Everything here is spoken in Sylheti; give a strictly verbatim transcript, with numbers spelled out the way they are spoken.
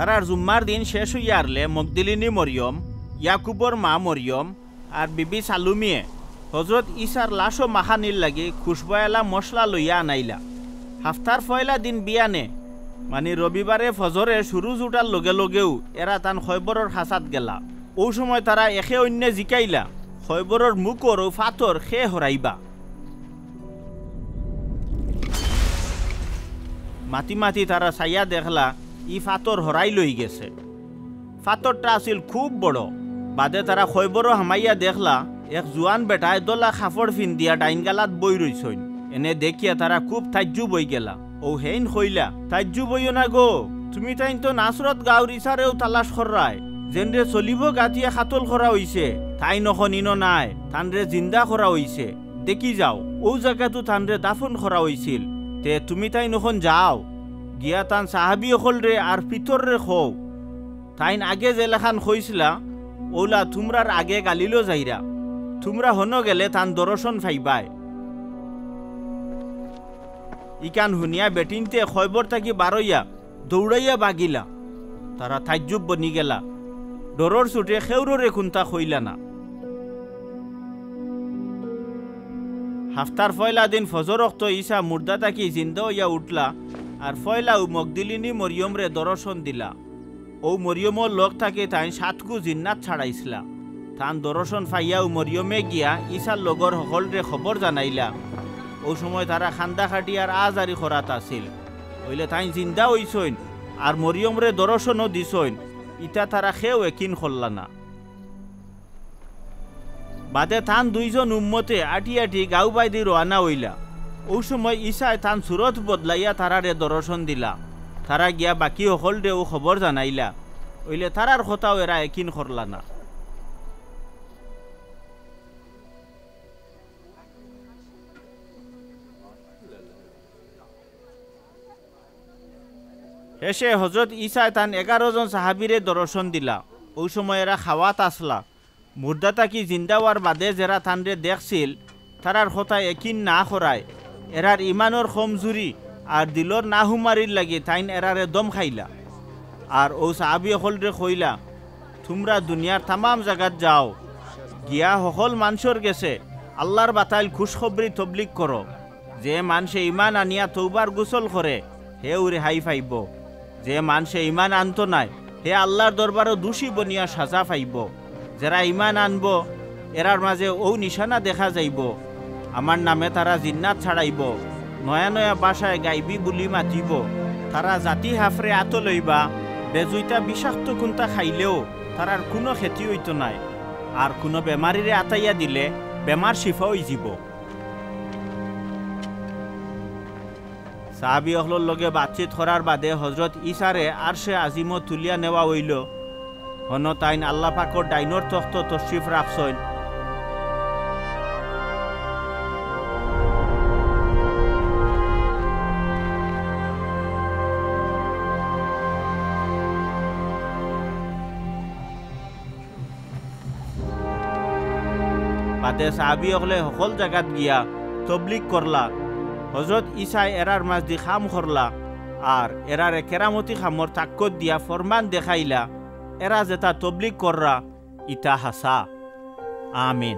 তারার জুম্মার দিন শেষ অইয়া আরলে মগদলিনী মরিয়ম, ইয়াকুবর মা মরিয়ম আর বিবি সালুমিয়ে হজরত ইছার লাশো মাখানির লাগি খুশবুআলা মশলা লইয়া আনাইলা। হাফতার পয়লা দিন বিয়ানে, মানি রবিবারে ফজরে সুরুজ উঠার লগে লগেউ এরা তান খয়বরর খাছাত গেলা। অউ সময় তারা একে অইন্যে জিকাইলা, "খয়বরর মুখর অউ ফাতর কে হরাইবা?" মাতি মাতি তারা চাইয়া দেখলা, ই ফাতর হরাই লইগেছে। ফাতরটা আছিল খুব বড়। বাদে তারা খয়বরো হামাইয়া দেখলা, এক জুয়ান বেটায় ধলা কাপড় ফিন্দিয়া ডাইন গালাত বই রইছইন। এনে দেখিয়া তারা খুব তাজ্জুব অইগেলা। অউ হেইন কইলা, "তাজ্জুব অইও না গো, তুমিতাইন তো নাসরত গাঁওর ইছারেউ তালাশ কররায়, যেনরে সলিবো গাতিয়া কাতল করা অইছে, তাইন অখন ইনো নায়, তানরে জিন্দা করা অইছে। দেখি যাও, অউ জাগাতউ তানরে দাফন করা অইছিল। তে তুমিতাইন অখন যাও, গিয়া তান সাহাবি অকলরে আর পিতররে কও, তাইন আগে যেলাখান কইছলা, অউলা তুমরার আগে গালিলো যাইরা। তুমরা হনো গেলে তান দরশন পাইবায়।" ইখান হুনিয়া বেটিন্তে খয়বর থাকি বারইয়া দৌড়াইয়া বাগিলা। তারা তাজ্জুব বনিগেলা। ডরর চুটে কেউররে কুন্তা কইলা না। হাফতার পয়লা দিন ফজর অক্ত ইছা মুর্দা থাকি জিন্দা অইয়া উঠলা, আর পয়লাউ মগদলিনী মরিয়মরে দরশন দিলা। অউ মরিয়মর লগ থাকি তাইন সাতগু জিন্নাত ছাড়াইছলা। তান দরশন পাইয়াউ মরিয়মে গিয়া ইছার লগর হকলরে খবর জানাইলা। অউ সময় তারা কান্দা কাটিয়ার আজারি করাত আছিল। অইলে তাইন জিন্দা অইছইন, আর মরিয়মরে দরশনও দিছইন, ইতা তারা কেউ একিন করলা না। বাদে তান দুইজন উম্মতে আটি আটি গাঁও বায়দি রওয়ানা অইলা। অউ সময় ইছায় তান সুরত বদলাইয়া তারারে দরশন দিলা। তারা গিয়া বাকি হকলরেও খবর জানাইলা। অইলে তারার কথাও এরা একিন করলা না। শেষে হজরত ইছায় তান এগারো জন সাহাবিরে দরশন দিলা। অউ সময় এরা খাওয়াত আছলা। মুর্দা থাকি জিন্দা অওয়ার বাদে যেরা তানরে দেখছিল, তারার কথা একিন না করায়, এরার ইমানর কমজুরি আর দিলর নাহুমারির লাগি তাইন এরারে দম খাইলা। আর অউ সাহাবি অকলরে কইলা, "তুমরা দুনিয়ার তামাম জাগাত যাও, গিয়া হকল মানষর গেছে আল্লার বাতাইল খুশখবরি তবলিগ করো। যে মানষে ইমান আনিয়া তৌবার গোসল করে, হেউ রেহাই পাইবো। যে মানষে ইমান আনতো নায়, হে আল্লার দরবারো দুষী বনিয়া সাজা পাইবো। যেরা ইমান আনবো, এরার মাজে অউ নিশানা দেখা যাইবো, আমার নামে তারা জিন্নাত ছাড়াইবো, নয়া নয়া ভাষায় গাইবি বুলি মাতিবো। তারা জাতি হাফরে আতো লইবা, বেজুইতা বিষাক্ত কুন্তা খাইলেও তারার কুনু ক্ষতি অইতো নায়, আর কুনু বেমারিরে আতাইয়া দিলে বেমার শিফা অইযিবো।" সাহাবি অকলর লগে বাতচিত করার বাদে হজরত ইছারে আরশে আজিমো তুলিয়া নেওয়া অইলো। হনো তাইন আল্লা পাকর ডাইনর তখতো তশরিফ রাখছইন। বাদে সাহাবি অকলে হকল জাগাত গিয়া তবলিগ করলা। হজরত ইছায় এরার মাজদি কাম করলা, আর এরারে কেরামতি কামর তাক্কত দিয়া ফরমান দেখাইলা, এরা যেতা তবলিগ কররা, ইতা হাছা। আমিন।